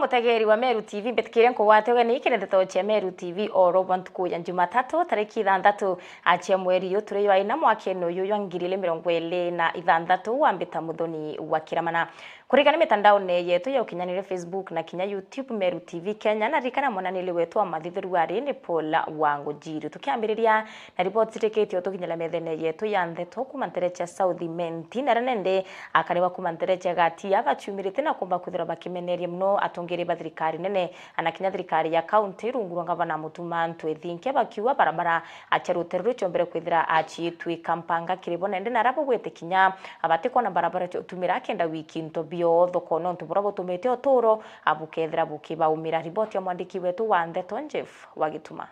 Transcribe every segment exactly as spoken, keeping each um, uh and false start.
Mutegeri wa Meru T V, mbitikiria nkugwate ugeni iki ni ndeto cia Meru T V oro bwa ntuku ya Jumatatu, tariki ithanthatu a cia mweri uyu turi jwa ina mwakene uyu jwa ngiri igiri mirongo iri na ithanthatu, wambita Muthoni wa Kiramana. Kurikana mitandaone yetu ya ukinyanire, Facebook na kinya YouTube, Meru T V Kenya, na ririkana mwananiri wetu wa mathitheru ari ni Paul Wangujiru. Tukiambiriria na riboti irikitie utukinyira methene yetu ya ndeto kuma ntere cia South Imenti, na aria nende akari ba kuma ntere cia Gatia baciumirite na kumba kwithirwa bakimeneria muno atongeria ba thirikari nene, ana kinya thirikari ya kaunti rungu rwa ngavana Mutuma M'Ethingia, bakiuga barabara acia rutere ruciombere kwithira aciitwika mpanga kiri bo nende na arabo gwite kinya abatikwona barabara cia utumira kenda wiki into bio thoko nontu buria butumite uturo abukethira bukibaumira. Riboti ya mwandiki wetu wa ndeto Jeff Wagituma.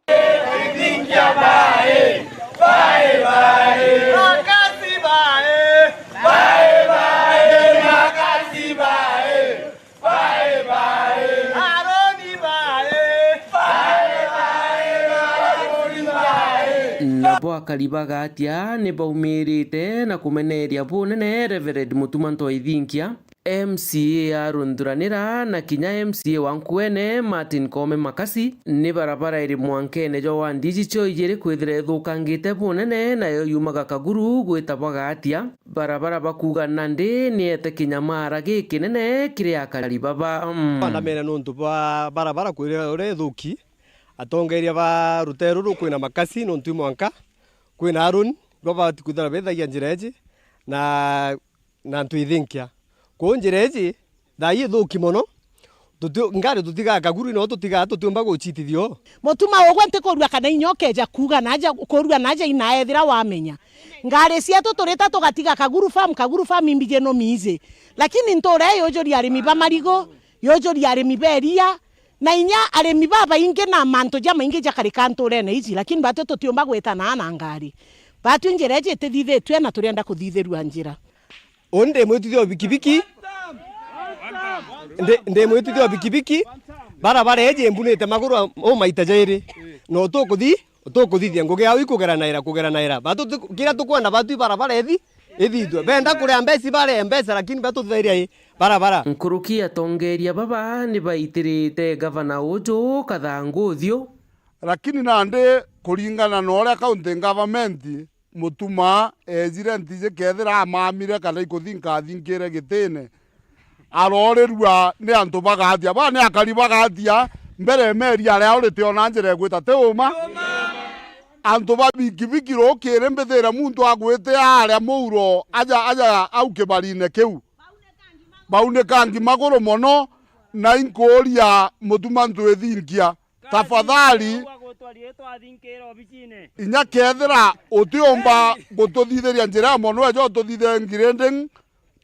Ithingia bae, bae, bae. Makasi bae. Bae, bae, Makasi bae. Bae, bae. Aroni bae. Bae, bae, Aroni bae. Nabo akari ba Gatia ni baumirite na kumeneria bunene Reverend Mutuma M'Ethingia. M C A Aaron Thuranira na kinya M C A wa Nkuene Martin Koome Makasi ni barabara iri mwankene jwa wandi iji cio ijiri kwithira ithukangite bunene, nayo yumaga Kaguru gwita bwa Gatia. Barabara bakuuga nandi ni ete kinyamara gikinene kiri akari baba. Mm. Andamene nontu bwa barabara kwithira uria ithuki, atongeria ba rutere ruru kwina Makasi nontu i mwanka kwina Aaron babati kwithira bithagia njira iji na na antu ithinkia. Kwou njira iji thaa ii ithuki mono, tuti-, ngari tutigaa Kaguru, no tutigaa tutiumba gucitithia uu. Mutuma ugwe ntikurua kana inya ukeja kuuga naja, kurua naja ina ethira wamenya. Ngari cietu turita tugatiga Kaguru Farm, Kaguru Farm imbiji no miiji. Lakini ntura ii yujuria arimi ba marigu, yujuria arimi ba iria, na inya arimi babaingi na mantu jamaingi jakarika nturene iji, lakini batwi tutiumba gwita naa na ngari. Batwi njira iji itithithitue na turienda kuthithirua njira. Uni ndi mwitithia o bikibiki. Ndi, ndi mwitithia o bikibiki. Barabara iji imbunite maguru a-, o maita jairi. No tukuthi-, tukuthithia ngugi yao ikugeranaira, kugeranaira. Batu tu-, kiria tukwenda batu i barabara ithi-, ithithue. Benda kuria mbeca, barie mbeca, lakini batuthiria i barabara. Nkuruki atongeria baba ni baitirite gavana uju kathangu uthiu. Lakini nandi kuringana na uria county government Mutuma eejire ntiji kethira amamire kana ikuthi nkathinkire gitine, aroorirua ni antu ba Gatia. Ba ni akari ba Gatia, mbere meri aria urite ona njira igwita ti uma. Antu ba bikibiki rukiri mbithire muntu agwite aria muuro aja, aja au kibarine kiu. Baunikangi maguru mono, na inkuuria Mutuma M'Ethingia, tafadhali, inya kethira utiumba gututhithiria njira ya mono eja ututhithie ngirinding,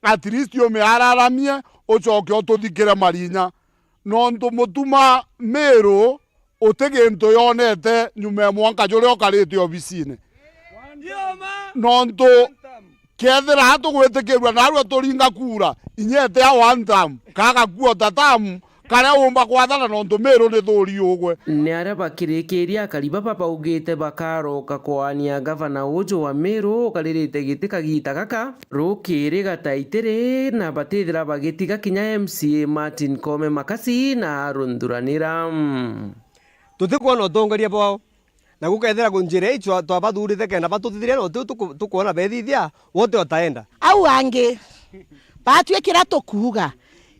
at least umiararamie, ucoke ututhikire marinya. Nontu Mutuma Miru uti gintu yonete nyuma ya mwanka juria ukarite obisine. Nontu kethira tugwitikirua narua turinga kura, inya ete ya one term, kagakua ta term, karia umba kwathana nontu Miru ni thuri ugwe. Ni aria bakirikiria akari baba baugite bakaroka kwaania gavana uju wa Miru ukaririte giti kagita gaka rukiri gataitiri, na batithira bagitiga kinya M C A Martin Koome Makasi na Aaron Thuranira. Tutikwona utongeria bwao. Na gukethira ku njira ii twa-, twabathurite kenda batuthithiria, no tiu tuku-, tukwona bethithia, wote utaenda. Au angi, batwi kira tukuuga,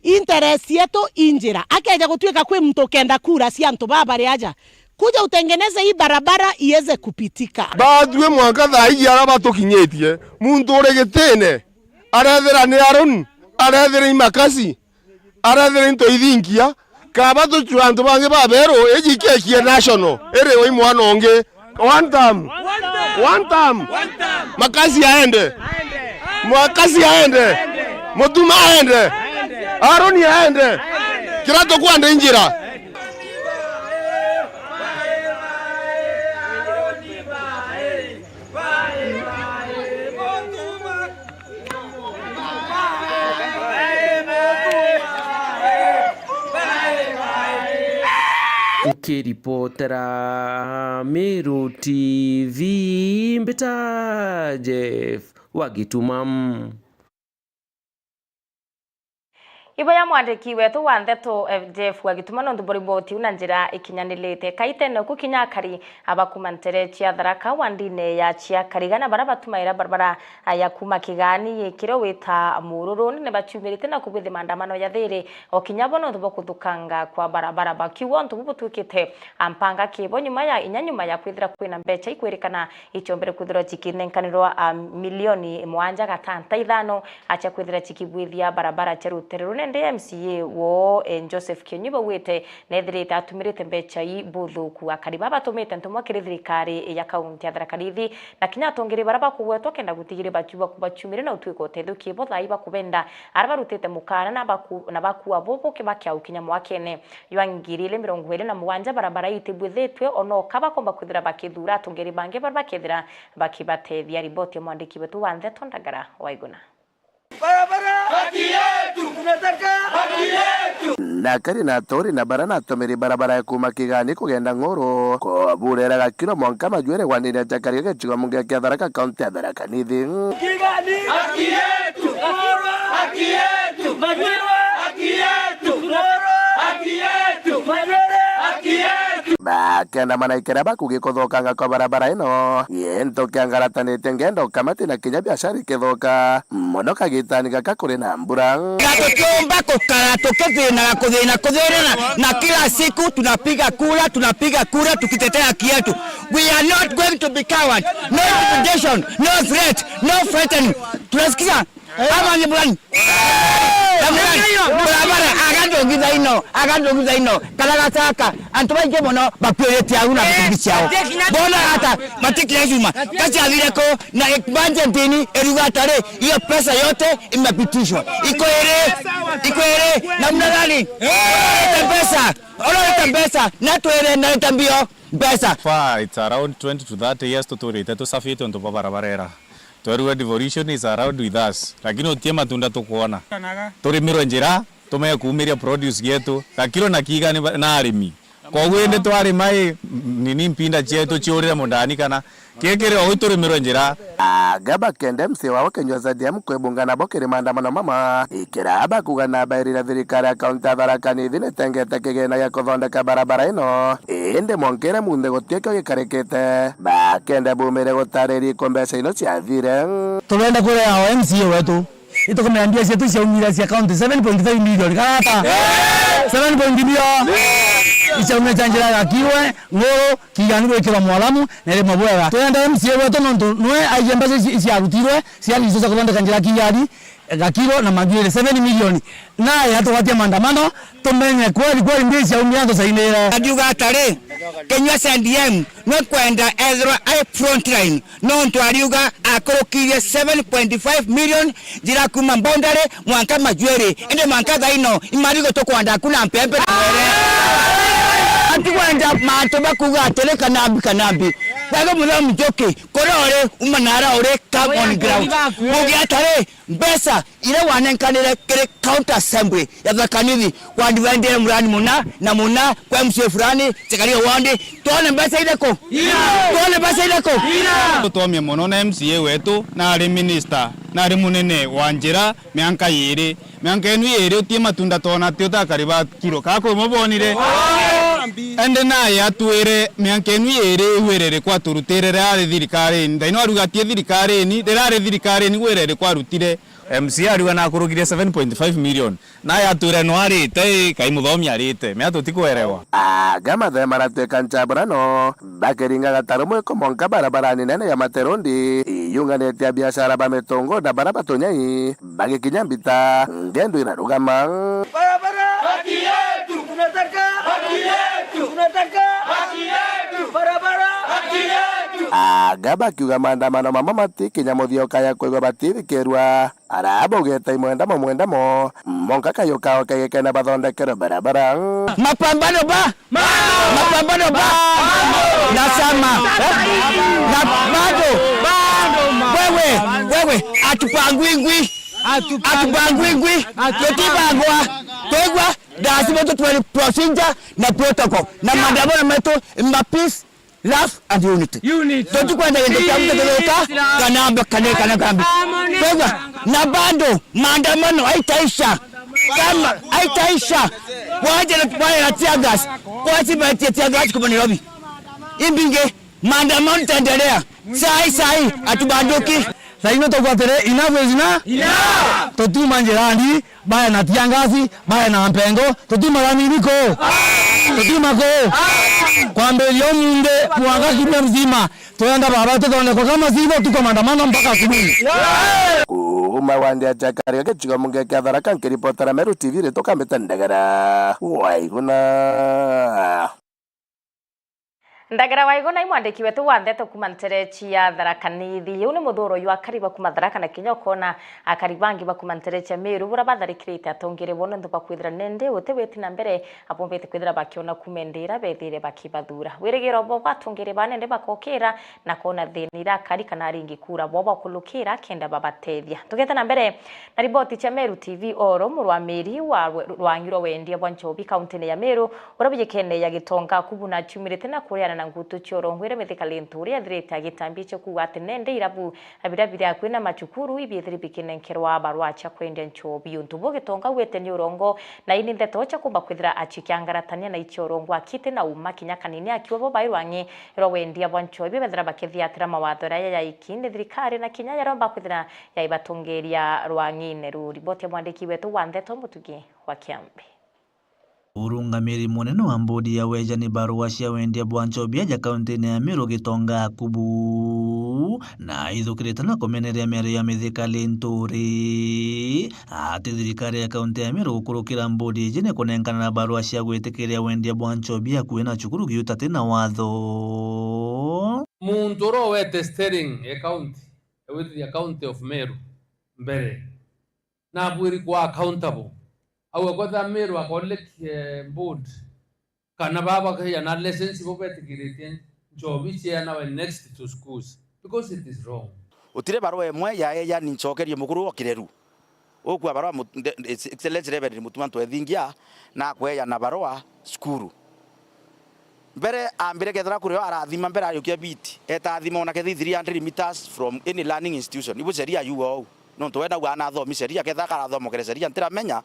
interest yetu i njira. Akeja gutwika kwi muntu ukenda kura cia antu baba bari aja, kuja utengeneze hii barabara iweze kupitika. Batwi mwanka thaa iji ara batukinyitie, muntu uri gitine, arethira ni Aaron, arethira i Makasi, arethire into ithinkia, kaba tucua antu bangi baberu, iji keki ya national, iri wi mwana ungi. One term. One term. Makasi aende. Makasi aende. Mutuma aende. Aroni aende. Kira tukwenda injira. Nkiripotera Meru T V, mbita Jeff wa Gituma. Ibo ya mwandiki wetu wa ndeto, eh, Jeff Wagituma, nontu bwa riboti iu na njira ikinyanirite. Kaitene ku kinya akari aba kuma ntere cia Tharaka, wandine ya Chiakariga, na bara batumaira barabara, ah, ya kuma Kigani yikire wita Mururuni, ni baciumirite na kubwithi maandamano ya thiri o kinya bo nontu bwa kuthukanga kwa barabara. Bakiuga untu bu butwikite, ah, mpanga kibo nyuma ya, inya nyuma ya kwithira kwina mbecha ikwirikana ichombere kwithirwa chikinenkanirwa, ah, milioni mwanja gatanta ithano, acha kwithira chikibwithia barabara cha rutere runene. M C A woo, eh, Joseph Kinyua bauite nethirite atumirite mbecha ii buthuku. Akari baba batumite ntumwa kiri thirikari ya kaunti ya Tharaka Nithi, na kinya atongeri bara bakugwetwa kenda gutigiri bakiuga kubachumire na utwika utethio kibo thai bakubenda ara barutite mukana na baku-, na bakua bobo bakiaukinya mwakene jwa ngiri ili mirongo iri na mugwanja barabara itibwithitwe, ona uka bakomba kwithira bakithura atongeri bangi bara bakethira bakibatethia. Riboti ya mwandiki wetu wa ndeto Ndagara Waiguna. Barabara! Haki yetu! Tunataka haki yetu! Na kari na aturi na bara na atumiri barabara ya kuma Kigani kugenda Nguru, kuburera Gakiro mwanka Majwere gwandiria cha kari gicigo mbunge kia Tharaka, kaunti ya Tharaka Nithi. Kigani! Haki yetu! Nguru! Haki yetu! Majwere! Haki yetu! Nguru! Haki yetu! Majwere! Haki yetu! Bakenda manaikira bakugi kuthukanga kwa barabara ino. Gintu kiangaratanite ngendo kamati na kinya biashara ikithuka. Mono kagitani gaka kuri na mbura. Na tutiumba kukara tukithinaga kuthina kuthirira, na kila siku tunapiga kura, tunapiga kura tukitetea haki yetu. We are not going to be coward. No intimidation, no threat, no frightening. Tunasikiza? Ama ni burani? Burani. Barabara, agandugitha ino, agandugitha ino. Kara gacaka. Antu baingi mono bakiurite au na bitumbi ciao. Bona ata, matikira cuma. Kaciathire ku na budget ini iruga atari, hiyo pesa yote imepitishwa. Iko iri, iko iri, namna gani? Orete pesa, orete pesa, na twire narete mbio pesa. Far, it's around twenty to thirty years tuturite tusafite untu bwa barabara era. Twerua devolution is around with us, lakini utie matunda tukwona. Turimirwe njira, tumeye kuumiria produce gietu, gakiro na kiga ni ba-, na arimi. Koguo indi twarima i, nini mpinda cietu ciurire mundani kana kikiri o turimirwe njira. Aga bakenda M C A wao Kinyua Stadium kwibunga nabo kiri maandamano mama. Ikira bakuga na bairi na thirikari ya kaunti ya Tharaka Nithi nitengete kigina gia kuthondeka barabara ino. Indi mwankire munthe gutikio gikarikite. Bakenda bumire gutariria iko mbeca ino ciathire. Turenda kuria o M C A wetu. Itukumenya mbia cietu ciaumire cia county seven point five million. Karata. Seven point million. Icaumire cia njira ya Gakiro, Nguru, Kigani gwikirwa mwalamu, na iri mabwega. Turenda M C A wetu nontu nwe aige mbeca ici, ici ciarutirwe, cia riso cia kuthondeka njira Kigani, Gakiro na Majwere, seven million. Naye atugwatia maandamano, tumenye kweli, kweli mbia ici ciaumire antu cainire. Akiuga atari, Kinyua C D M, nwe kwenda ethirwa ai front line. Nontu ariuga akurukirie seven point five million njira kuma boundary mwanka Majwere, indi mwanka thaino imarigo tukwanda kuna mpempe na mwere. Atikwenda mantu bakuga atiri kanambi kanambi. Wega muthomi Njuki, kuria uri, uma nara uri, come on ground. Ugi atari, mbeca iria wanenkanire kiri county assembly ya Tharaka Nithi, wandivendere murani muna na muna kwa M C A fulani, Chekaria wandi, twone mbeca iriku? Twone mbeca iriku? Tutwomie mono na M C A wetu, na ari minister, na ari munene wa njira mianka yiri. Mianka enu yiri utie matunda twona ti utakari ba kiro. Kaa kwi mubonire? Ende naye atwire mianka enu yiri wira iriku aturutire riria ari thirikarini. Thaino aruga atie thirikarini, riria ari thirikarini wira iriku arutire. M C A ariuga nakurukirie seven point five million. Naye atwire no arite, ii, kai muthomi arite. Mea tutikwerewa. Aga mathe maratwika nchaburano, bakiringa gataru mwiko monka barabarani nene ya Materondi, iyunganite a biashara ba mitungu na bara batunyai, bagikinya mbita, ngendo irarugama. Barabara! Haki yetu! Tunataka haki yetu! Tunataka haki yetu! Barabara! Haki yetu! Aga bakiuga maandamano mama matikinya muthia ukaya kwigwa batithikirwa. Arabugite imwendamo mwendamo, monka kayo kao kegekena bathondekerwe barabara. Mapambano ba! Mapambano ba! Na sama! Na bado! Wewe! Wewe! Atupangwingwi! Atupangwingwi! Tutibangwa! Kwegwa! Lazima tutware procedure na protocol. Na maandamano metu ma peace, love and unity. Unity. Tutikwenda gintu kia mtu kutheka, kana mbe, kana, kana kambi. Harmony. Kwegwa, na bado maandamano haitaisha. Kama haitaisha, waje na, waje na tear gas, wache baitie tear gas kwa Nairobi. Imbinge, maandamano itaendelea. Sai, sai, hatubanduki. Sai no tugwatire, enough is enough. Enough! Tutuma njirani, bae na tear gas, bae na mpengo, tutuma rami niko. Tutuma ko. Kwambiria umunthi, mwaka kiumia mzima. Twenda baba tuthondekwe kama sivyo, tuko maandamano mpaka asubuhi. Kuuma wandi ya Chakari gicigo mbunge kia Tharaka, nkiripotera Meru T V, ritwa Kambite Ndegera Waiguna. Ndegera Waiguna i mwandiki wetu wa ndeto kuuma nterechi ya Tharaka Nithi. Uu ni muthuro jwa akari ba kuuma Tharaka na kinya ukoona akari bangi ba kuuma nterechi ya Meru, buria batharikirite atongeri bo nontu bwa kwithira nende uti witi na mbere, abombete kwithira bakiona kuuma ndira bethire bakibathura. Wirigiro bo bwa atongeri ba nende bakokira na koona thina iria akari kana aringi kura bo bakulukira kenda babatethia. Tugete na mbere na riboti cia Meru T V, Oro murwa Meri wa rwe-, rwangi rwa wendia bwa nchobi kauntine ya Meru, uria bujikene ya Gitonga Kubu naciumirite na kureana na ngutu cia urongo iria Mithika Linturi ethirite agitambiitie kuuga ati nende irabu biria biri akui na macukuru ibiithiri bikinenkerwa barua cia kwendia nchobi. Untu buu Gitonga augite ni urongo na ini ndeto cia kumba kwithira acikiangaratania na icio urongo akiti na uma kinya kanini akiuga bo bai rwangi rwa wendia bwa nchobi bethira bakithiatira mawatho jaria jaiki ni thirikari na kinya jaromba kwithira yaibatongeria rwang'ine ruu. Riboti ya mwandiki wetu wa ndeto Mutugi wa Kiambi. Urungamiri munene wa mbodi ya wejani barua cia wendia bwa nchobi aja kauntine ya Meru Gitonga Akubu, na aithukirite na kumeneria miario ya Mithika Linturi ati thirikari ya kaunti ya Meru gukurukira mbodi iji ni kunenkanira barua cia gwitikiria wendia bwa nchobi akui na cukuru giutati na watho. Muntu uria owete steering ya county, ewitithia County of Meru mbere, nabwiri kuba accountable. Au akwetha Meru akolekie board, kana baba bakaiana license bo betikiritie nchobi cieanawe next to schools, because it is wrong. Utire barua imwe ya eyani ncokerie mukuru o Kireru. Ukua barua mut-, nde-, His Excellency Reverend Mutuma Ntwethingia, na kweana barua cukuru. Mbere ambire kethira kuri o arathima mbere ayukia biti, eta athima ona kethi three hundred meters from any learning institution. Ibu sheria yuga ou. Nontu we nau anathomi sheria, kethira karathomokere sheria ntiramenya,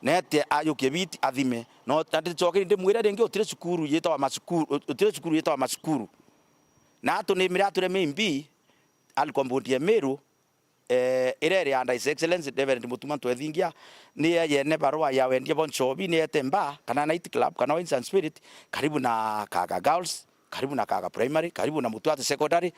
nete ayukie biti athime. No, na ndicokeri ndimwire ringi, utire cukuru yitawa macukuru, utire cukuru yitawa macukuru. Na atunimire atureme imbi, ali compound ya Meru, eh, iria iri under His Excellency Reverend Mutuma Ntwethingia, ni eyene barua ya wendia bwa nchobi, ni ete bar, kana night club, kana Wines and Spirit, karibu na Kaga Girls, karibu na Kaga Primary, karibu na Mutuati Secondary,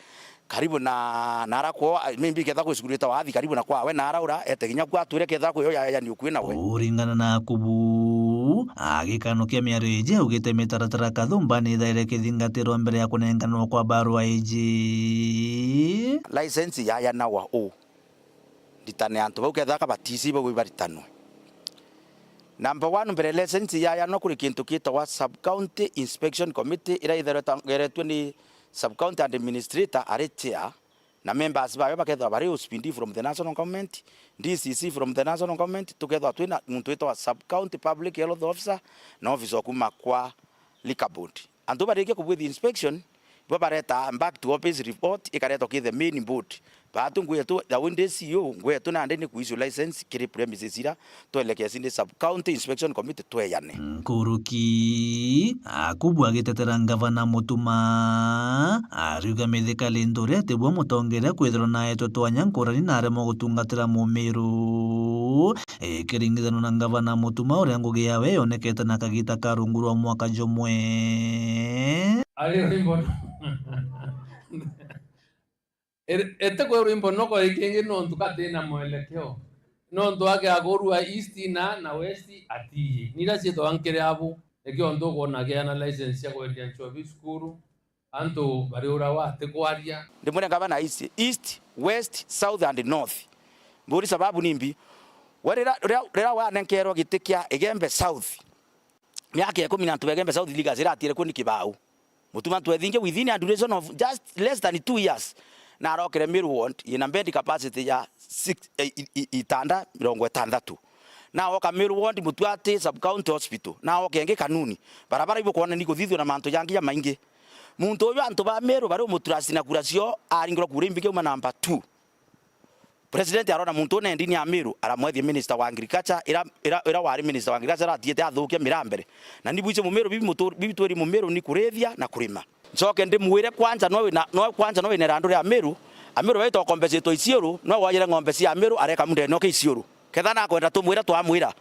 karibu na, na ara kwoo, maybe ketha kwi cukuru itawa Athi, karibu na kwawe, na ara ura, ete kinya kwa atwire ketha kwi yo ya, yani ukui nawe. Kuringana na Akubu, agikanokia miario iji, augite mitaratara kathumba ni ithaire kithingatirwa mbere ya kunenkanwa kwa barua iji. License yayanawa u, nditane antu bau ketha ka batisi bau ibaritanwe. Number one, mbere license yayanwa kuri kintu kitawa Sub County Inspection Committee, iria itharetwe ni Sub County Administrator ari chair, na members bayo bakethwa bari O C P D from the national government, D C C from the national government, tukethwa twina muntu witwa Sub County Public Health Officer na officer kuma kwa Liquor Board. Antu barikia kubwithia inspection, bo bareta back to office report, ikaretwa ki the main board. Batu ngwetu, the only C E O, ngwetu nandi ni ku issue license kiri premises ira twelekesi ni Sub County Inspection Committee tweyane. Nkuruki, Akubu agitetera ngavana Mutuma, ariuga Mithika Linturi atibwo mutongeria kwithirwa naetwe twanya nkurani na aremwa gutungatira Mumiru. Ikiringithanwa na ngavana Mutuma uria ngugi yawe yonekete na kagita ka rungu rwa mwaka jumwe. Ari rwimbo no-, iri-, ete kwe rwimbo noko ikingi nontu katina mwelekeo. Nontu ake agurua East na, na West atiyi. Nira cietwa nkiri abu. Nikio ntu ukwona agiana license cia kwendia nchobi cukuru. Antu bariurawa ati kwaria. Ndimwire ngavana aisi East, West, South and North. Mburi sababu ni mbi. We rira, rira, rira wanenkerwa giti kia Igembe South, miaka ikumi na antu ba Igembe South legacy iratire kuo ni kibau. Mutuma Ntwethingia within a duration of just less than two years, na arokire Meru ward yina bed capacity ya six, eh, i, i, itanda mirongo itandatu. Na oka Meru ward Mutuati Sub County Hospital. Na oka ingi Kanuni. Barabara ibukwona ni kuthithua na mantu jangi jamaingi. Muntu uyu antu ba Meru bari umutrust na kura cio, aringirwa kura imbingi auma number two. President arona muntu una ndini ya Meru, aramwethia minister wa agriculture, ira, ira, ira wari minister wa agriculture aratiite athukia miraa mbere. Na ni bwici Mumeru, bibi mutu-, bibi twiri Mumeru ni kurithia na kurima. Ncoke ndimwire kwanja, no wina, no kwanja no wina irandu ria Meru, Ameru baita ukombecetwa Isiuru, no wajire ng'ombe cia Ameru areka mundene oke Isiuru. Ketha nakwenda tumwira twamwira.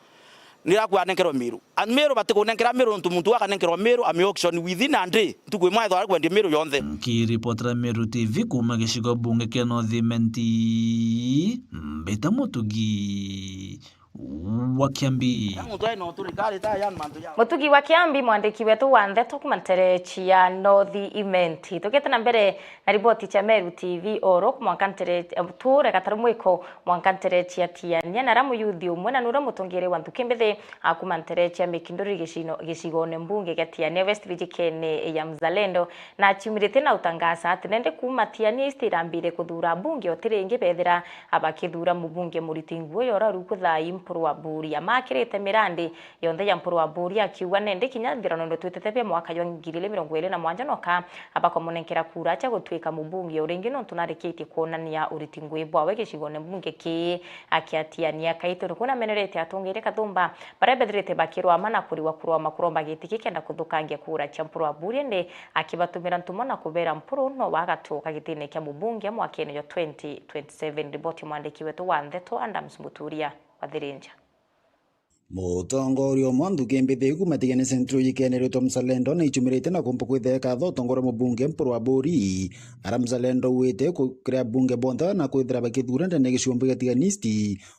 Niraku anenkerwa Meru. Ameru batikunenkera Meru nontu muntu akanenkerwa Meru ame auction within a day. Ntuku imwe ethwa kwendia Meru yonthe. Nkiripotera Meru T V kuuma gicigo bunge kia North Imenti, mbita Mutugi wa Kiambi. Mutugi wa Kiambi, mwandiki wetu wa ndeto kuma nterechi ya North Imenti. Tukite na mbere na riboti cia Meru T V, oro mwanka ntere-, ture gataru mwiko mwanka nterechi ya Tiania, na ara muyuthi umwe na nure mutungiri wa nthuki mbithi akuma nterechi ya Mikinduri gicino-, gicigone mbunge gia Tiania West vijikene ya Mzalendo, na aciumirite na utangasa ati nende kuma Tiania East irambire kuthura mbunge oti ringi bethira abakithura mubunge muriti nguo yora ruku thai Mpuru wa Buri amakirite mirandi yonthe ya Mpuru wa Buri, akiuga nende kinya nthirano ino twitete bia mwaka jwa ngiri ili mirongo ili na mwanja noka abakomunenkera kura cia gutwika mubunge uringi nontu narikitie kwonania uriti ngui bwawe gicigone mbunge kii. Akiatiania kaito niku namenerete atungire kathumba baria bethirite bakirwama na kuriwa kurwama kuromba giti kii kenda kuthukangia kura cia Mpuru wa Buri, indi akibatumira ntumo na kubera Mpuru no wagatuka gitine kia mubunge mwakene jwa twenty twenty-seven. Riboti ya mwandiki wetu wa ndeto Adams Muturia wa Thirinja. Mutongoria umwe wa nthuki mbithi kuma Tigania Central yikeneretwe Mzalendo na icumirite na kumba kwithira ikatha utongoria mubunge Mpuru wa Buri. Ara Mzalendo wite ku-, kiri abunge bonthe na kwithira bakithura ndene ya giciumbu gia Tigania East,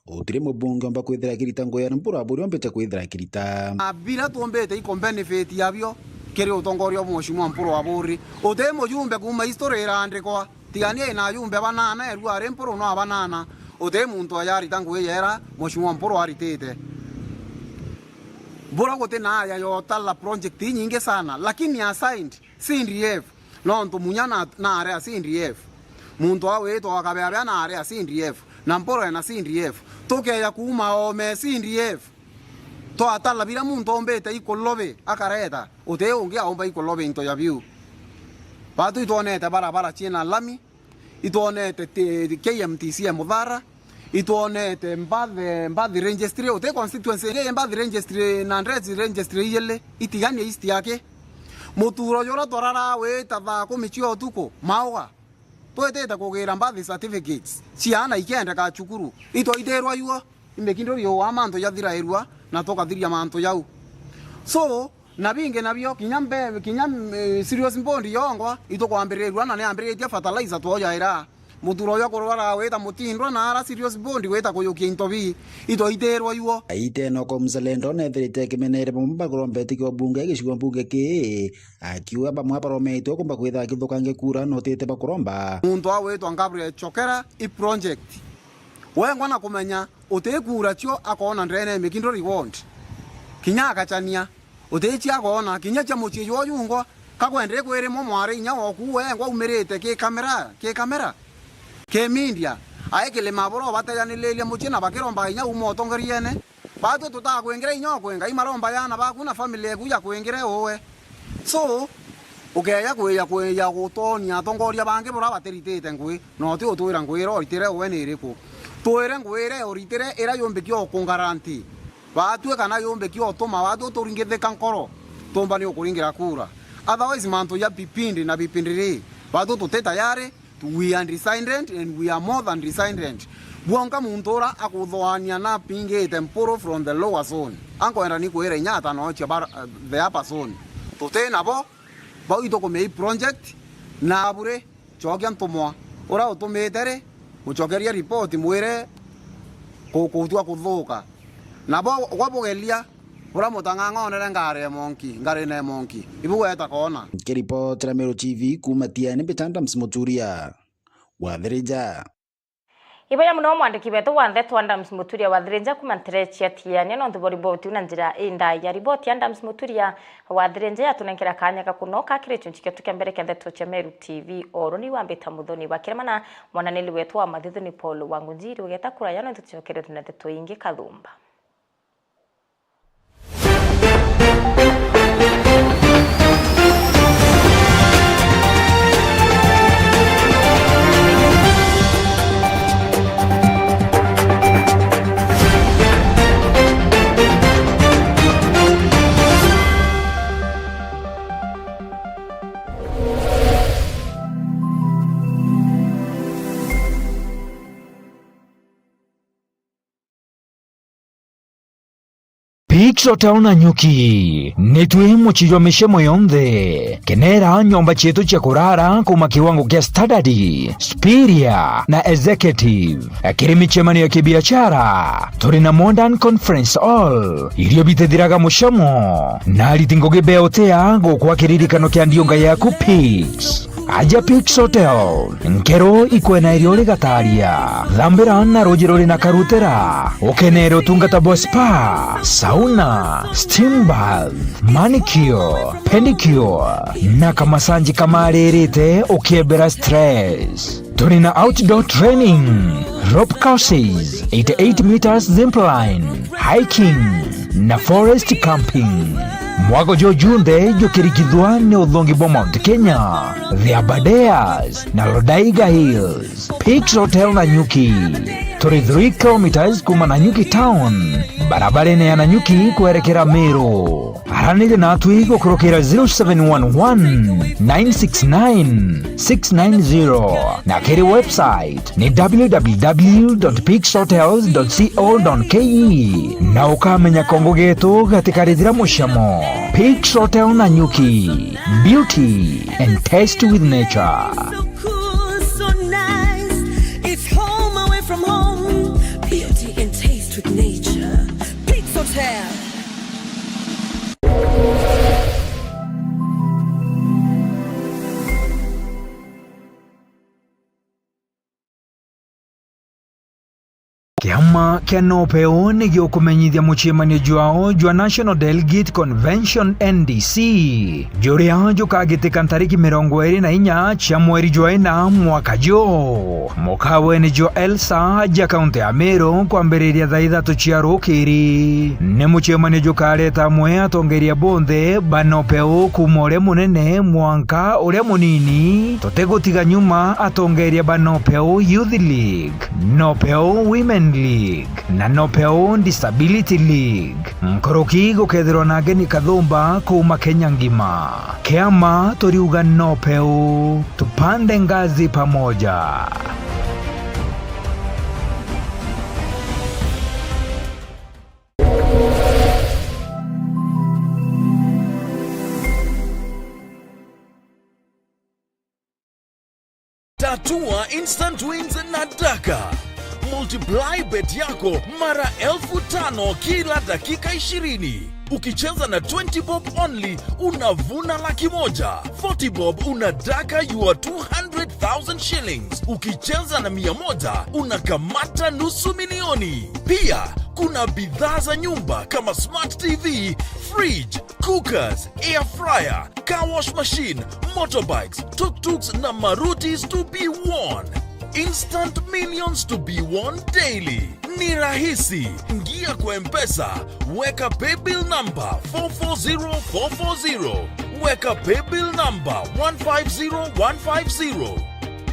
utiri mubunge omba kwithira akirita ngugi ya Mpuru wa Buri ombite kwithira akirita. Abira tumbite iko benefit yabio kiri utongoria bwa Mheshimiwa Mpuru wa Buri. Uti mujumbe kuma history irandikwa. Tigania ina ajumbe banana, erua ari Mpuru no abanana. Uti muntu ajarita ngugi jera Mheshimiwa Mpuru aritite. Bura guti na aja yotala project inyingi sana, lakini assigned C D F. Nontu munya na, na aria C D F. Muntu awitwa akabea bea na aria C D F. Na Mpuru ena C D F. Tukeja kuuma ome C D F. Twatala bira muntu ombite ikulobi akareta, uti ungi aumba ikulobi into ya biu. Batu itwonete barabara ciina lami, itwonete ti-, K M T C ya Muthara, itwonete mbathi, mbathi registry, uti constituency iri mbathi registry na ndresi registry iyili, itiganie East yake. Muturo jura twarara wita thaa kumi cia utuku, mauga, twitite kugira birth certificates cia aana ikiendeka cukuru, itwaitirwa yuo, imikinduri uu a mantu jathirairua, na tukathiria mantu jau. So, na bingi nabio, kinya mbe-, kinya, eh, cereals board yongwa, itukwambirirua, na niambiritie fertilizer twojaira. Muturo uyu akurwara wita mutindwa, na ara cereals board wita kuyukia into bii, itwaitirwa yuo. Aite no kwa Mzalendo nethirite kimenere bamwe bakurombete kio bunge gicigo bunge kii, akiuga bamwe barometwe kumba kwithira akithukangia kura na utite bakuromba. Muntu awitwa Gabriel Chokera, i project. Wengwa na kumenya uti kura cio akoona ndene ya Mikinduri ward. Kinya agachania, uti cia akoona, kinya cia mucii jwa jungwa, kakwendire kwirimwa mwari inya woku wengwa umirite ki kamera, ki kamera, ki media. Ai kilima bura ubatejaniriria mucii na bakiromba inya uma utongoriene. Batwi tutakwingira inya ukwe, Ngai maromba yana baku na family eku ya kwingire uwe. So, ukeja kwija, kwija gutonia atongoria bangi bura batiritite ngui, na uti utwira ngui ira uritire uwe ni iriku. Twire ngui ira uritire ira yumbiki o kungaranti. Batwi kana yumbiki o tuma batwi turingithika nkoro, tumba ni ukuringira kura. Otherwise, mantu ja bipindi na bipindi ri, batwi tuti tayari. We are decided and we are more than decided. Bwonka muntu ura akuthoania na apingite Mpuru from the lower zone, ankwenda ni kwira inya atanochia bar-, uh, the upper zone. Tuti nabo, bau itukumia i project, na bure, chokia ntumwa. Ura utumite ri, muchokeria report, mwire ku-, kutua kuthuka. Nabo gwa bugeria, Ura mutang'ang'onere ngari ya monki, ngarine ya monki. Ibu gweta koona. Nkiripotera Meru T V kuuma Tiani, mbita Adams Muturia wa Thirija. Iboya muno mwandiki wetu wa ndeto Adams Muturia wa Thirija kuuma ntere cia Tiania, nontu bwa riboti na njira indaya. Riboti ya Adams Muturia wa Thirija yatunenkera kanya ga kunoka kiri chunchi kietu kia mbere kia ndeto cia Meru T V. Oro ni wambita Muthoni wa Kirema na mwananiri wetu wa mathithu ni Paul Wangunjiri. Ugeta kuraya nontu tucokeretwe na ndeto ingi kathumba. Peaks Hotel Nanyuki, nitwi mucii jwa micemo yonthe. Kenera nyomba cietu cia kurara kuuma kiwango kia standard, superior na executive. Kiri micemanio ya kibiashara, turi na Modern Conference Hall, irio bitithiraga mucemo, na ariti ngugi beotea gukwa kiririkano kia ndiunga yaku Peaks. Aja Peaks Hotel, nkero ikwena irio rigataria. Thambira na ruuji ruri na karutera. Ukenere utungata bwa spa, sauna, steam bath, manicure, pedicure, na kamasanji kamaririte ukiebera stress. Turi na outdoor training, rope courses, eighty-eight meters zip line, hiking, na forest camping. Mwago juju junthe jukirikithwa ni uthongi bwa Mount Kenya, the Aberdares, na Lodaiga Hills. Peaks Hotel Nanyuki. Turi three kilometres kuuma Nanyuki town, barabarene ya Nanyuki kwerekera Meru. Araniria natwi gukurukira zero seven one one, nine six nine, six nine zero, na kiri website ni w w w dot peaks hotels dot co dot k e, na ukamenya kongo getu gatikarithira mucamo. Peaks Hotel Nanyuki, beauty and taste with nature. So cool, so nice. It's home away from home. Beauty and taste with nature. Peaks Hotel. Kiama kia NOPEU ni gikumenyithia mucemanio jwao jwa National Delegate Convention, N D C, juria jukagitika ntariki mirongo iri na inya cia mweri jwa ina mwaka juu, mukaweni jwa Elsa aja kaunti ya Meru, kwambiriria thaa ithatu cia rukiri. Ni mucemanio jukareta amwe atongeria bonthe ba NOPEU, kuuma uria munene mwanka uria munini, tutigutiga nyuma atongeria ba NOPEU Youth League, NOPEU Women League, na NOPEU Disability League. Nkuruki gukethirwa na ageni kathumba kuuma Kenya ngima. Kiama turiuga NOPEU, tupande ngazi pamoja. Tatua instant wins na Daka. Multiply bet yako mara elfu tano kila dakika ishirini. Ukicheza na twenty bob only, unavuna laki moja. Forty bob, una daka your two hundred thousand shillings. Ukicheza na mia moja, unakamata nusu milioni. Pia, kuna bidhaa za nyumba kama smart T V, fridge, cookers, air fryer, car wash machine, motorbikes, tuk-tuks na Marutis to be won. Instant millions to be won daily. Ni rahisi. Ingia kwa M-Pesa, weka paybill number four four zero four four zero. Weka paybill number one five zero one five zero.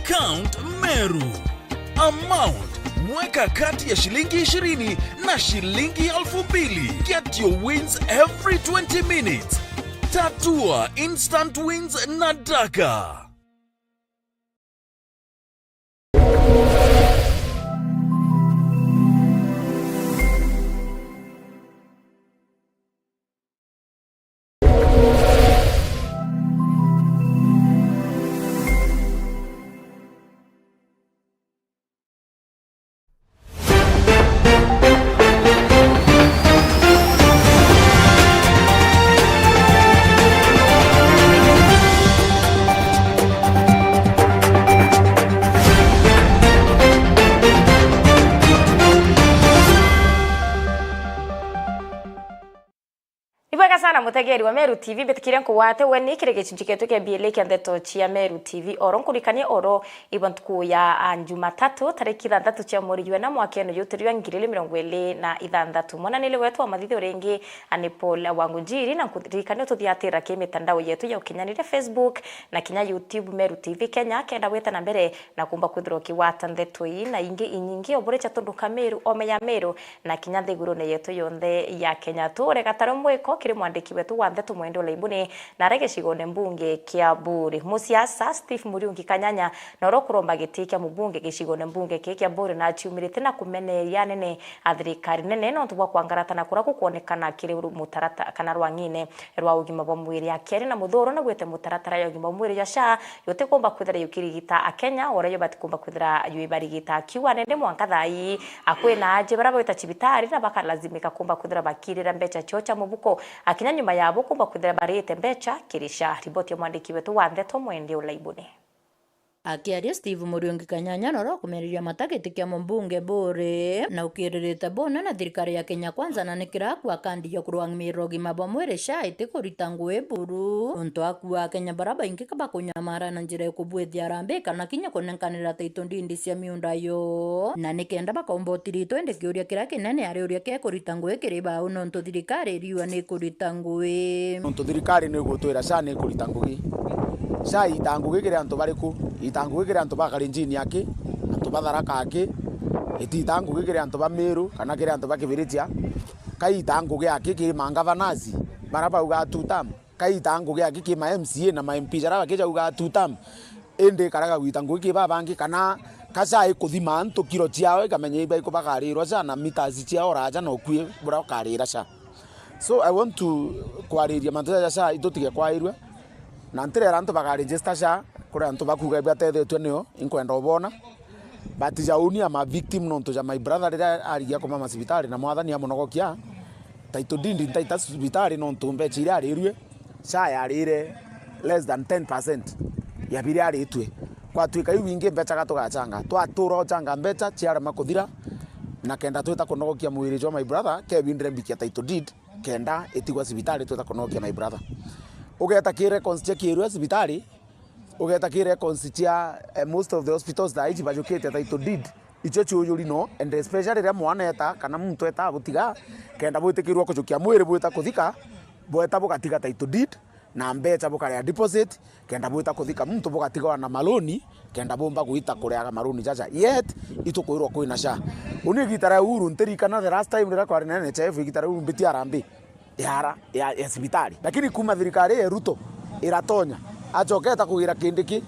Count Meru. Amount, weka kati ya shilingi ishirini na shilingi elfu mbili. Get your wins every twenty minutes. Tatua instant wins na Daka. Ibwega sana mutegeri wa Meru T V, mbitikiria nkugwate weni kiri gicunci gietu kia B L A kia ndeto cia Meru T V. Oro nkurikania oro ibo ntuku ya, a, Jumatatu, tariki ithanthatu cia mweri jwa ina mwakene juju turi jwa ngiri igiri mirongo iri na ithanthatu. Mwananiri wetu wa mathithio ringi, a, ni Paul Wangunjiri, na nkuririkania ututhiatira ki mitandao yetu ya ukinyaniria, Facebook na kinya YouTube, Meru T V Kenya, kenda gwita na mbere na kumba kwithirwa ukigwata ndeto ii na ingi inyingi o buri cia tundu ka Meru, ome ya Meru, na kinya nthigurune yetu yonthe ya Kenya. Tuurega taro mwiko kiri mwandiki wetu wa ndeto Mwende Olaibuni, na aria gicigone mbunge kia Buuri. Musiasa Steve Muriungi Kanyanya, na uria ukuromba giti kia mubunge gicigone mbunge kii kia Buuri, na aciumirite na kumeneria anene a thirikari nene nontu bwa kwangaratana kuria gukwonekana kiri ru-, mutarata-, kana rwang'ine rwa ugima bwa mwiri. Akiaria na Muthuru, naugite mutaratara ya ugima bwa mwiri jwa SHA yutikumba kwithira yukirigita Akenya uria yo batikumba kwithira yuibarigita. Akiuga nindi mwanka thaa ii, a, kwina aji baria bagwita cibitari na bakalazimika kumba kwithira bakirira mbeca ciao cia mubuko. Akinya nyuma yabo kumba kwithira barite mbeca kiri SHA. Riboti ya mwandiki wetu wa ndeto Mwende Olaibuni. Akiaria Steve Muriungi Kanyanya, na uria ukumeriria mata giti kia mumbunge Buuri, na ukiririte bunene thirikari ya Kenya Kwanza, na ni kira aku akandigia kurwangamira ugima bwa mwiri SHA itikurita ngugi buru. Untu aku Akenya baria baingi bakunyamara na njira ya kubwithia harambee kana kinya kunenkanira title deed cia miunda yo, na ni kenda bakaumba utiritwa. Indi kiuria kiria kinene ari uria kekurita ngugi kiri bau, nontu thirikari iriua ni ikurita ngugi. Nontu thirikari ni igutwira SHA ni ikurita ngugi. SHA iita ngugi kiri antu bariku? Iita ngugi kiri antu ba Kalenjin aki, antu ba Tharaka aki, itiita ngugi kiri antu ba Meru kana kiri antu ba Kibirichia. Ka iita ngugi aki kiri mangavanasi baria baugaa two term? Ka iita ngugi aki kiri ma M C A na ma M P jaria bakija ugaa two term? Indi ikaraga gwita ngugi kiri babangi, kana ka SHA ikuthima antu kiro ciao, ikamenya iba ikubagarirwa SHA na meters ciao raja na ukui buria ukarira SHA. So I want to kwariria mantu jaja SHA itutige kwairue, na ntirera antu bakaregister SHA kuri antu bakuga ibatethetue nio, inkwenda ubona. But ja uni am a victim nontu ja my brother riria arigia kumama cibitari na mwathani amunogokia, title deed ntaita cibitari nontu mbeca iria arirue, SHA yarire less than ten percent ya biria aritue. Kwatuika iu bingi mbeca ga tugachanga, twatura uchanga mbeca ciarema kuthira, na kenda twita kunogokia mwiri jwa my brother, kebindire mbikia title deed, kenda itigwa cibitari twita kunogokia my brother. Ugeta ki records cia kirua cibitari, ugeta ki records cia, eh, most of the hospitals thaa iji bajukite title deed, icio ciujuri no, and especially riria mwana eta kana muntu eta butiga, kenda bwitikirwa kujukia mwiri bwita kuthika, bweta bugatiga title deed na mbeca bukarea deposit, kenda bwita kuthika muntu bugatigwa na maloni, kenda bumba gwita kuriaga maloni jaja. Yet itukwirwa kwina SHA. Uni igita ria Uhuru ntirikana the last time riria kwari na N H I F, igita riu mbiti harambee ya ara, ya, ya cibitari. Lakini kuma thirikari ya Ruto iratonya, acoketa kugira Kindiki,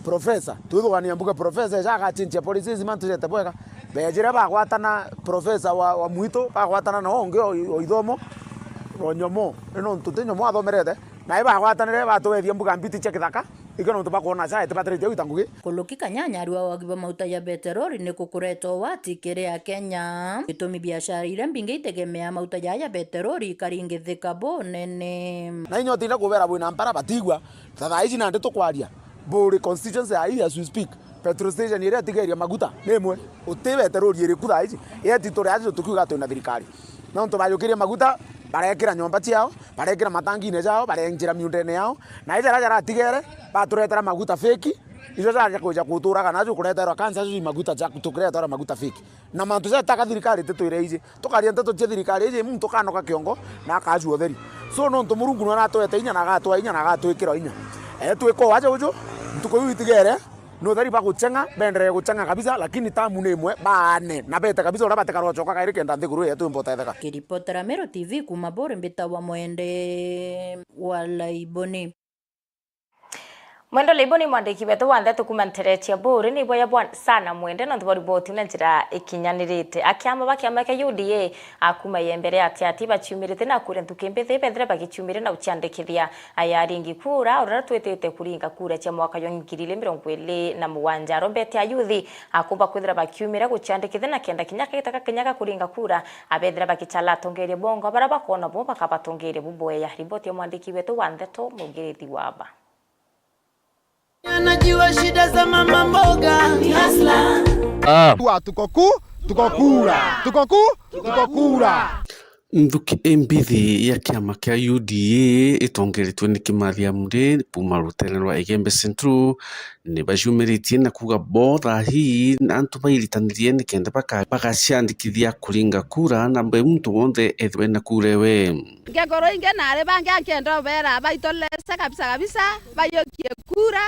professor, twithugania mbuga professor eja agachinchia policies, mantu jete bwega. Bejire bagwatana professor wa, wa mwitu, bagwatana na ungi o, o ithomo, o nyomo, ni nontu ti nyomo athomerete, na ibagwatanire batwethia mbuga mbiti cia kithaka. Ikio nontu bakwona SHA itibatarite gwita ngugi. Kuluki Kanyanya arua wagi bwa mauta ya beterori ni kukuretwo wati kiri Akenya. Gitumi biashara iria mbingi itegemea mauta jaya ya beterori ikaringithika bunene. Na inya utinda kubera bwina mpara batigua. Ta thaa iji nandi tukwaria, Buuri constituency ya ii as we speak, petrol station iria itigeria maguta ni imwe. Uti beterori iriku thaa iji? Yeti turi aja tukiuga twina thirikari. Nontu bajukirie maguta, barekira nyomba ciao, barekira matangine jao, barenjira miundene yao, na ijaria jaratigere, baturetera maguta fake, ijo jaja kwija kuturaga najo kureterwa cancer, ju maguta ja, tukireterwa maguta fake. Na mantu jataka thirikari titwire iji. Tukaria nteto cia thirikari iji, muntu kanoka kiongo na akajua utheri. So, nontu Murungu nwe aratwete inya na agatwa inya na agatwikira inya. E, twiko waja uju, ntuku iu itigere, ni utheri bagucheng'a, benderee gucheng'a kabisa, lakini tamu ni imwe, baane, na bete kabisa, uria batikarochoka kairi kenda nthiguru yetu imbotetheka. Kiripotera Meru T V kuma Buuri, mbitagwa Mwende wa Laiboni. Mwende Laiboni, mwandiki wetu wa ndeto kuma ntere cia Buuri, ni bwaya bwa sana Mwende, nontu bwa riboti na njira ikinyanirite. Akiama ba kiama kia U D A, a kuma Yembere ati ati baciumirite na kuria nthuki mbithi bethire bagiciumire na guciandikithia. Aya aringi kura, uria twitite kuringa kura cia mwaka jwa ngiri igiri mirongo iri na mugwanja, arombete ayuthi akumba kwithira bakiumira guciandikithia na kenda kinya gitaka kinya ga kuringa kura, abethira bagichala atongeria bongo baria bakona bo bakabatongeria bubweya. Riboti ya mwandiki wetu wa ndeto, Mugirithi Waba. Anajua shida za mama mboga ni hustler. Ah. Tuko ku, tuko kura. Tuko ku, tuko kura. Nthuki imbithi ya kiama kia U D A itongeretwe ni Kimathi Amuri kuuma rutere rwa Igembe Central ni bacumiritie na kuuga bo thaa hii antu bairitanirie nikenda baka-, bagaciandikithia kuringa kura na mbe muntu wonthe ethirwe na kura ewe. Ngekoro ingi nari bangi ankienda ubera baitolese kabisa kabisa, bayukie kura,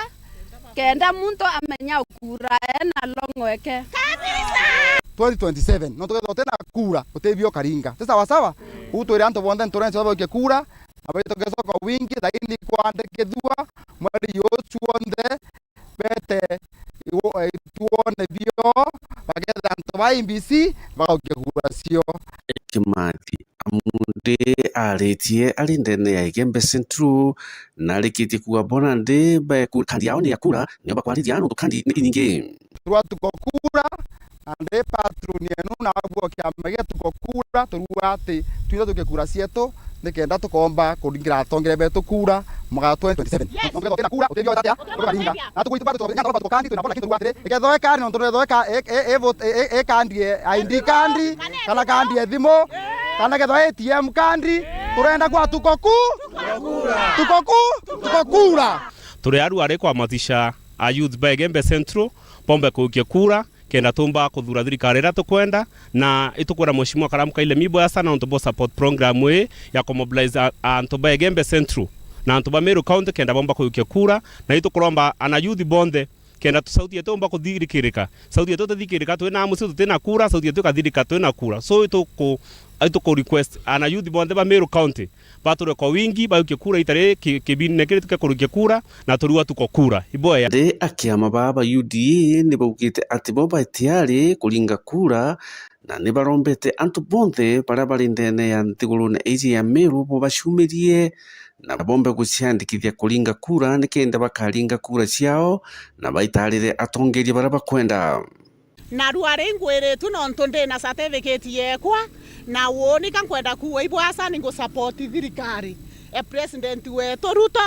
kenda muntu amenya ukura ena long'weke. Kabisa! Twenty twenty-seven, no tukethirwa utina kura, utibio karinga. Ti sawa sawa? Utwire antu bonthe nturense babukie kura, na baitokecoka wingi thaini kwandikithua mweri juju juonthe, bete iwo-, ituone bio, bakethira antu ba I E B C bagaukia kura cio. Kimathi Amundi aritie ari ndene ya Igembe Central, na arikitie kuuga bona ndi bae ku-, kandi yao ni ya kura, niyo bakwariria nontu kandi ni inyingi. Rwa tuko kura, na ndi patron yenu na abwo kiama gia tuko kura, turua ati twithe tuke kura cietu, nikenda tukomba kuringira atongeria betu kura mwaka wa twenty twenty-seven. Yes. Nontu kethira utina kura, utethio wita atia? Ukaringa. Na tukuitwa bado tuko, tuko kandi, twina bona kintu rwa atiri. Ikethwa ekari, nontu nethwa eka, e, e, e, vote, e, e, ekandi, e, I D kandi, kana kandi e thimu, kana kethwa A T M kandi, turenda kwa tuko ku-, tuko ku-, tuko kura. Turi aru ari kwamatisha a youth ba Igembe Central, bombe kuikia kura, kenda tumba kuthura thirikari iria tukwenda, na itukwira Mheshimiwa Karamu Kaile Mibo ya sana nontu bo support program ii ya kumobilize a-, antu ba Igembe Central na antu ba Meru County kenda bomba kuikia kura, na itukuromba ana youth bonthe kenda tu-, sauti yetu yomba kuthirikirika. Sauti yetu itithikirika, twina mucio tutina kura, sauti yetu ikathirika twina kura. So ituku-, ituku request ana youth bonthe ba Meru County bature kwa wingi, baukie kura itari ki-, kibine kiri tuke kurukia kura, na turua tuko kura. Iboya. Ndi a kiama baa ba U D A ni baugite ati bo bai tayari kuringa kura, na ni barombete antu bonthe baria bari ndene ya nthigurune iji ya Meru bo baciumirie, na bombe guciandikithia kuringa kura, nikenda bakaringa kura ciao, na baitarire atongeria baria bakwenda. Narua ri ngwiritue nontu ndi na certificate yeekwa, na uuni ka nkwenda kuuga ibwasa ni ngu support thirikari e president wetu Ruto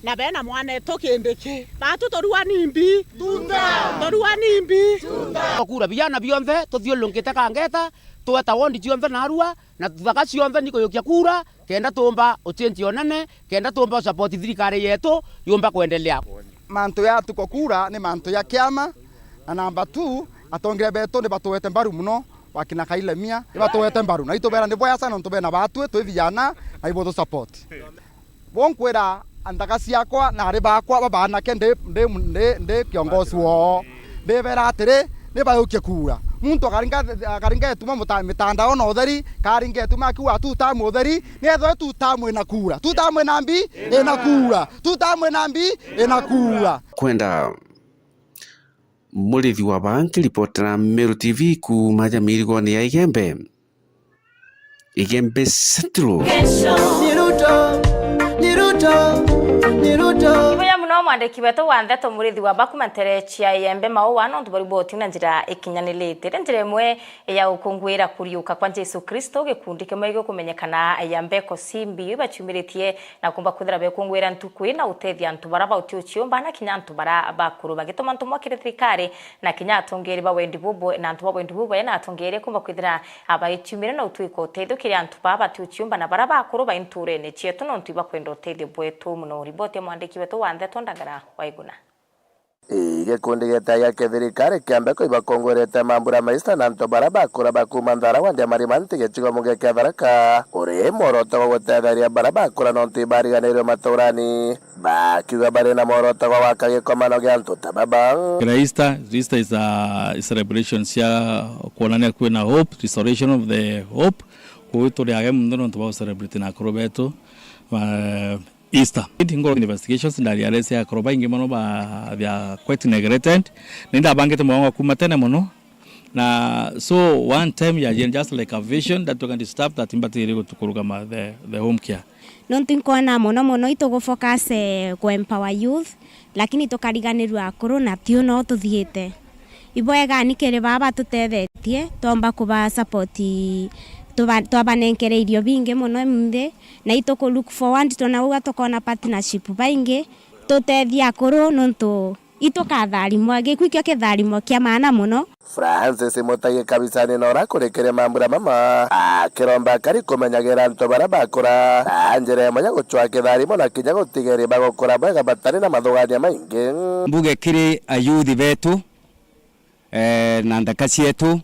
na bena mwanetu Kindiki. Batu turua nimbi? Tuta. Turua nimbi? Tuta. Kura biana bionthe tuthiurungite Kangeta, tweta ward cionthe narua, na tuthaka cionthe ni kuyukia kura, kenda tumba uchange unene, kenda tumba usupport thirikari yetu yumba kwendelea. Mantu ya tuko kura ni mantu ya kiama, na number two, atongeria betu ni batwete mbaru muno, wakina Kailemia, ni batwete mbaru. Na itubera ni bwea sana nontu bena batwi, twi vijana, na ibo tu support. Bo nkwira, anthaka ciakwa na ari bakwa babanake ndi, ndi, ndi, ndi kiongozi woo. Ndibera atiri, ni bayukie kura. Muntu akaringa, akaringa etuma muta-, mitandao na utheri, karinga etuma akiuga two term utheri, ni ethwe two term ina kura. Two term ina mbi? Ina kura. Two term ina mbi? Ina kura. Kwenda Murithi wa Baa nkiripotera Meru T V kuuma ja mirigone ya Igembe. Igembe Central. Ni Ruto, ni Ruto, ni Ruto. Ibuya muno mwandiki wetu wa ndeto Murithi wa Baa kuuma ntere cia Igembe Maua, nontu bwa riboti na njira ikinyanirite. Iri njira imwe ya gukunguira kuriuka kwa Jesu Kristo, gikundi kimwe gikumenyekana ya Mbeko Simbi baciumiritie na kumba kwithira bekungwira ntuku ii na utethia antu bara bauti uciumba na kinya antu bara bakuru, bagituma ntumwa kiri thirikari na kinya atongeri ba wendi bubu-, na antu ba wendi bubu na atongeri kumba kwithira abaitiumire na utwika utethio kiri antu baa bati uciumba na bara bakuru bai nturene cietu, nontu ibakwenda utethio bwetu muno. Riboti ya mwandiki wetu wa ndeto Ndagara Waiguna. Ii gikundi gitagia kithirikari kia Mbeko ibakungwirite mambura maista na antu bara bakura ba kuuma Nthara wandi ya Marimanti gicigo bunge kia Tharaka, uri mworoto gwa gutetheria bara bakura nontu ibariganirwe maturani, bakiuga bari na mworoto gwa gwaka gikomano gia antu ta baba. Kira Easter, Easter is a, is celebration cia kuonania kwina hope, restoration of the hope. Kwou turi agemu mono nontu bwa gucelebrate na akuru betu. Ba-, Easter. It involved investigations, ndaria arese akoro baingi mono ba, they are quite neglected. Ni ndabangite mwango wa kuma tene mono. Na so one time ya just like a vision that we can disturb that mbatiri gutukurugama the, the home care. Nontu nkona mono mono itugu focus, eh, ku empower youth, lakini tukariganirua akuru na tiu no tuthiite. Ibwega ni kiri baa batutethetie, twomba kuba support, tuba-, twabanenkere irio bingi mono imunthi, na ituku look forward twona uga tukona partnership baingi, tutethie akuru nontu itukatharimwa. Gikui kio kitharimo kia maana mono. Francis Mutagi Kabisani nora kurikiria mambura mama, akiromba akari kumenyagira antu bara bakura, na njira imwe ya gucwa kitharimo na kinya gutigeri bagukura bwega batari na mathugania maingi. Mbuge kiri ayuthi betu, eh, na nthaka cietu,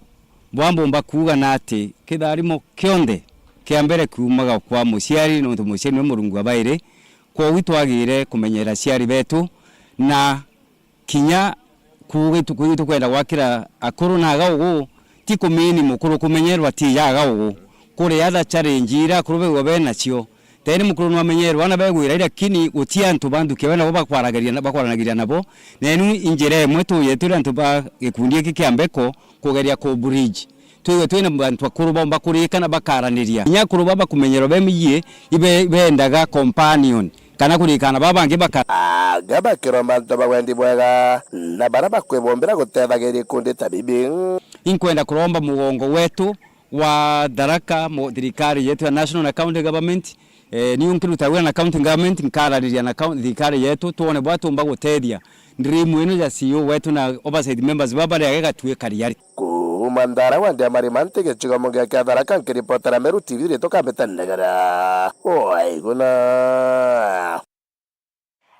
bwa mbumba kuuga na ati kitharimo kionthe kia mbere kiumaga kwa muciari, nontu muciari niwe Murungu wa bairi. Kwogu twagire kumenyera aciari betu, na kinya kuuga ituku ii tukwenda gwakira akuru na aga ugu, ti kumini mukuru kumenyerwa ti ya aga ugu. Kuri other challenge iria akuru bauga benacio, Tene mukuru nwamenyerwe ana begwira, lakini guti antu banthukia we nabo bakwaranagiria na-, bakwaranagiria nabo. Nenu injira imwe tuye turi antu ba gikundi giki kia Mbeko kugeria ku bridge. Twigwe twina bantu akuru bomba kurika na bakaraniria. Inya akuru baba kumenyerwa be miyie ibe-, bendaga companion kana kurikana baba bangi baka- Anga bakiromba antu ba wendi bwega na bara bakwibombera gutethagiria ikundi ta bibi. Inkwenda kuromba mugongo wetu wa Tharaka, mu-, thirikari yetu ya national na county government. Eh, niu nkiruta wira na county government, nkarariria na coun-, thirikari yetu, twone bwa tumba gutethia dream ino ya C E O wetu na oversight members baba baria gegatue kariari. Kuuma Nthara wa Ndea Marima nti gicigo mungia kia Tharaka, nkiripotera Meru T V ritwa Kambita Ndegera. Waiguna.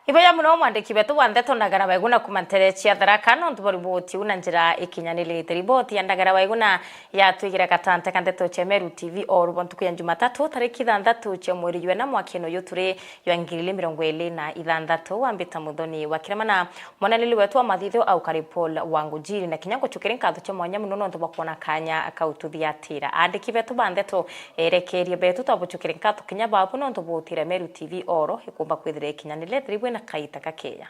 Iboya muno mwandiki wetu wa ndeto Ndagara Waiguna kuuma ntere cia Tharaka, nontu bwa riboti iu na njira ikinyanirite. Riboti ya Ndagara Waiguna yatwigire gatante ka ndeto cia Meru T V o rubo ntuku ya Jumatatu, tariki ithanthatu cia mweri jwena mwakene uyu turi jwa ngiri igiri mirongo iri na ithanthatu. Wambita Muthoni wa Kirema na mwananiri wetu wa mathithio au Kari Paul Wangujiri, na kinya ngucukire nkatho cia mwanya muno nontu bwa kwona kanya kau tuthiatira. Andiki betu ba ndeto, erekerie betu twabucukire nkatho kinya babu nontu butire Meru T V oro ikumba kwithira ikinyanire thiri bwina kaita kakeya.